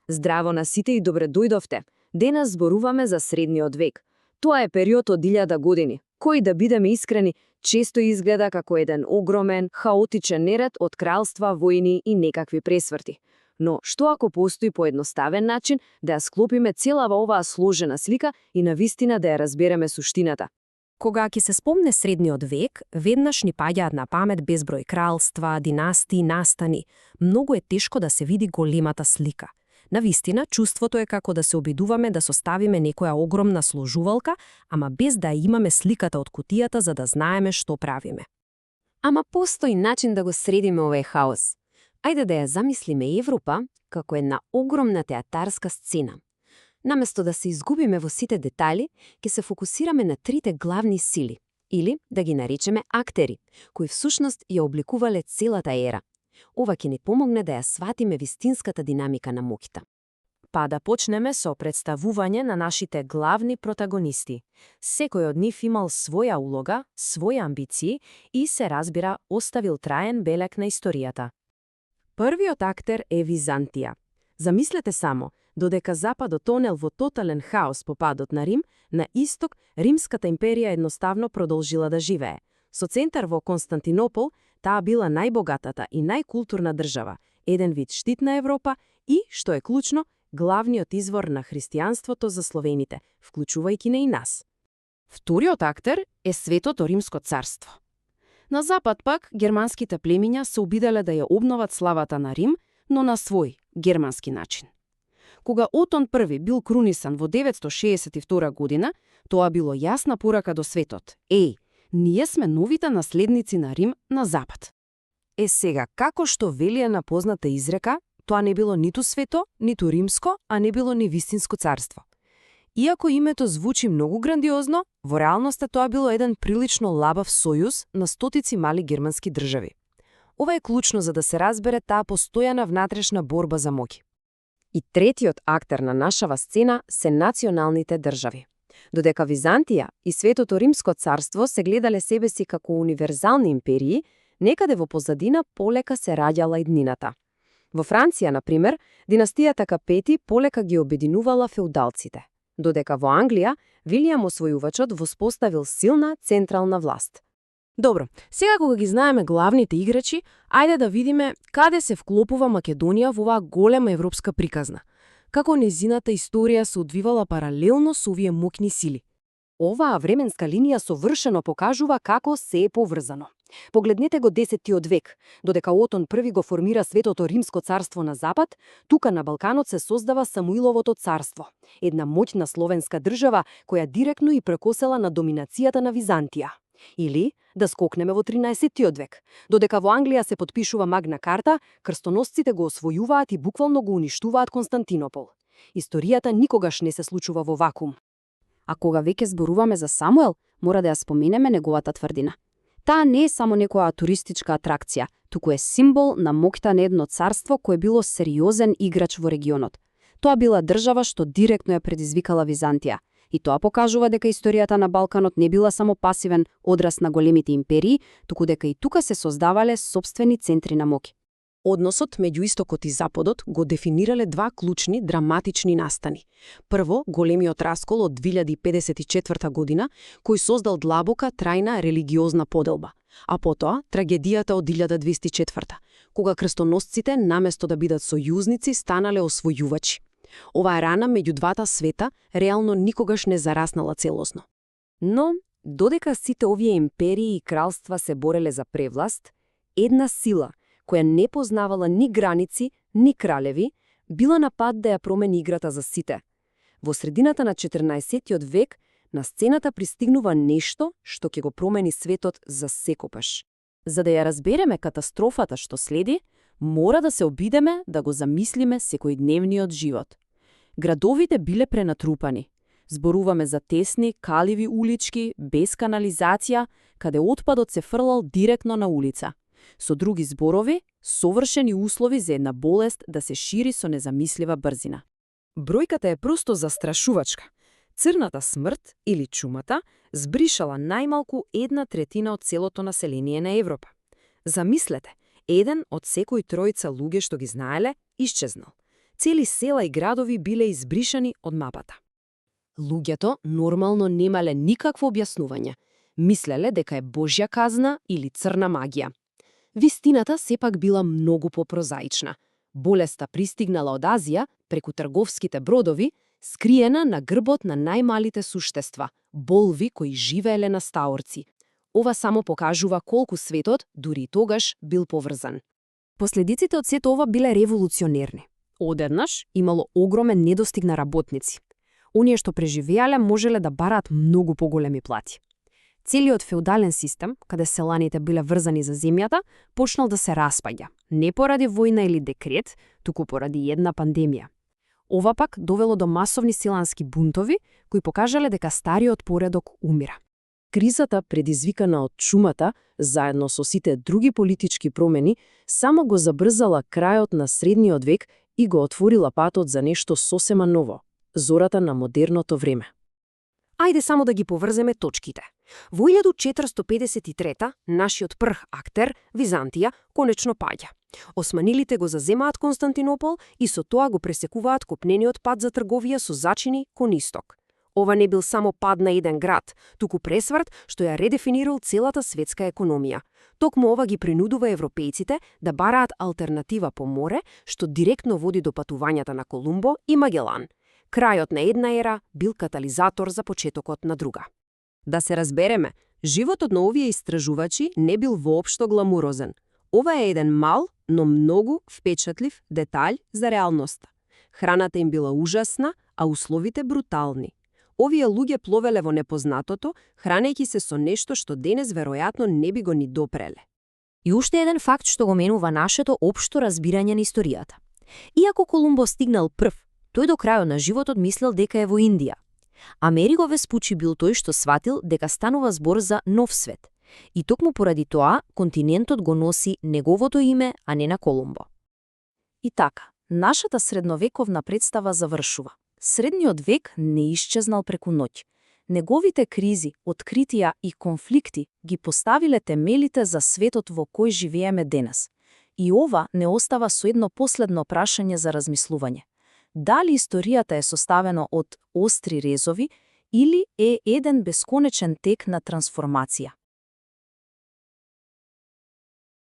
Здраво на сите и добре дојдовте. Денес зборуваме за средниот век. Тоа е период од 1000 години, кој, да бидеме искрени, често изгледа како еден огромен, хаотичен неред од кралства, војни и некакви пресврти. Но што ако постои поедноставен начин да ја склопиме целава оваа сложена слика и навистина да ја разбереме суштината? Кога ќе се спомне средниот век, веднаш ни паѓаат на памет безброј кралства, династии, настани. Многу е тешко да се види големата слика. Навистина, чувството е како да се обидуваме да составиме некоја огромна сложувалка, ама без да имаме сликата од кутијата за да знаеме што правиме. Ама постои начин да го средиме овој хаос. Ајде да ја замислиме Европа како една огромна театарска сцена. Наместо да се изгубиме во сите детали, ќе се фокусираме на трите главни сили, или да ги наречеме актери, кои всушност ја обликувале целата ера. Ова ќе ни помогне да ја сватиме вистинската динамика на моќта. Па да почнеме со представување на нашите главни протагонисти. Секој од нив имал своја улога, своји амбиции и, се разбира, оставил траен белег на историјата. Првиот актер е Византија. Замислете само, додека Западот тонел во тотален хаос по падот на Рим, на исток Римската империја едноставно продолжила да живее. Со центар во Константинопол, таа била најбогатата и најкултурна држава, еден вид штит на Европа и, што е клучно, главниот извор на христијанството за словените, вклучувајќи не и нас. Вториот актер е Светото Римско царство. На Запад пак германските племиња се обиделе да ја обноват славата на Рим, но на свој германски начин. Кога Отон I бил крунисан во 962 година, тоа било јасна порака до светот. Еј, ние сме новите наследници на Рим на Запад. Сега, како што вели една позната изрека, тоа не било ниту свето, ниту римско, а не било ни вистинско царство. Иако името звучи многу грандиозно, во реалноста тоа било еден прилично лабав сојуз на стотици мали германски држави. Ова е клучно за да се разбере таа постојана внатрешна борба за моќ. И третиот актер на нашава сцена се националните држави. Додека Византија и Светото Римско царство се гледале себе си како универзални империи, некаде во позадина полека се раѓала иднината. Во Франција, например, династијата Капети полека ги обединувала феудалците, додека во Англија Вилијам Освојувачот воспоставил силна централна власт. Добро, сега кога ги знаеме главните играчи, ајде да видиме каде се вклопува Македонија во оваа голема европска приказна. Како незината историја се одвивала паралелно со овие моќни сили. Оваа временска линија совршено покажува како се е поврзано. Погледнете го 10-тиот век, додека Отон I го формира Светото Римско царство на Запад, тука на Балканот се создава Самуиловото царство, една моќна словенска држава која директно и прекосела на доминацијата на Византија. Или да скокнеме во 13-тиот век, додека во Англија се подпишува Магна Карта, крстоносците го освојуваат и буквално го уништуваат Константинопол. Историјата никогаш не се случува во вакуум. А кога веќе зборуваме за Самуел, мора да ја споменеме неговата тврдина. Таа не е само некоја туристичка атракција, туку е символ на моќта на едно царство кое било сериозен играч во регионот. Тоа била држава што директно ја предизвикала Византија. И тоа покажува дека историјата на Балканот не била само пасивен одраз на големите империи, туку дека и тука се создавале сопствени центри на моќ. Односот меѓу Истокот и Западот го дефинирале два клучни драматични настани. Прво, големиот раскол од 2054 година, кој создал длабока, трајна религиозна поделба. А потоа, трагедијата од 1204, кога крстоносците, наместо да бидат сојузници, станале освојувачи. Оваа рана меѓу двата света реално никогаш не зараснала целосно. Но, додека сите овие империи и кралства се бореле за превласт, една сила, која не познавала ни граници, ни кралеви, била на пат да ја промени играта за сите. Во средината на 14-тиот век на сцената пристигнува нешто што ќе го промени светот за секогаш. За да ја разбереме катастрофата што следи, мора да се обидеме да го замислиме секојдневниот живот. Градовите биле пренатрупани. Зборуваме за тесни, каливи улички, без канализација, каде отпадот се фрлал директно на улица. Со други зборови, совршени услови за една болест да се шири со незамислива брзина. Бројката е просто застрашувачка. Црната смрт или чумата збришала најмалку 1/3 од целото население на Европа. Замислете, еден од секој тројца луѓе што ги знаеле, исчезнал. Цели села и градови биле избришани од мапата. Луѓето нормално немале никакво објаснување. Мислеле дека е божја казна или црна магија. Вистината сепак била многу попрозаична. Болеста пристигнала од Азија преку трговските бродови, скриена на грбот на најмалите суштества, болви кои живееле на стаорци. Ова само покажува колку светот, дури и тогаш, бил поврзан. Последиците од сето ова биле револуционерни. Одеднаш имало огромен недостиг на работници. Оние што преживеале можеле да бараат многу поголеми плати. Целиот феудален систем, каде селаните биле врзани за земјата, почнал да се распаѓа, не поради војна или декрет, туку поради една пандемија. Ова пак довело до масовни силански бунтови, кои покажале дека стариот поредок умира. Кризата, предизвикана од чумата, заедно со сите други политички промени, само го забрзала крајот на средниот век и го отворила патот за нешто сосема ново – зората на модерното време. Ајде само да ги поврземе точките. Во 1453 нашиот прв актер, Византија, конечно паѓа. Османилите го заземаат Константинопол и со тоа го пресекуваат копнениот пат за трговија со зачини кон исток. Ова не бил само пад на еден град, туку пресврт што ја редефинирал целата светска економија. Токму ова ги принудува европејците да бараат алтернатива по море, што директно води до патувањата на Колумбо и Магелан. Крајот на една ера бил катализатор за почетокот на друга. Да се разбереме, животот на овие истражувачи не бил воопшто гламурозен. Ова е еден мал, но многу впечатлив детаљ за реалноста. Храната им била ужасна, а условите брутални. Овие луѓе пловеле во непознатото, хранејќи се со нешто што денес веројатно не би го ни допреле. И уште еден факт што го менува нашето општо разбирање на историјата. Иако Колумбо стигнал прв, тој до крајот на животот мислел дека е во Индија. Америго Веспучи бил тој што сватил дека станува збор за нов свет. И токму поради тоа, континентот го носи неговото име, а не на Колумбо. И така, нашата средновековна представа завршува. Средниот век не исчезнал преку ноќ. Неговите кризи, откритија и конфликти ги поставиле темелите за светот во кој живееме денес. И ова не остава со едно последно прашање за размислување. Дали историјата е составена од остри резови или е еден бесконечен тек на трансформација?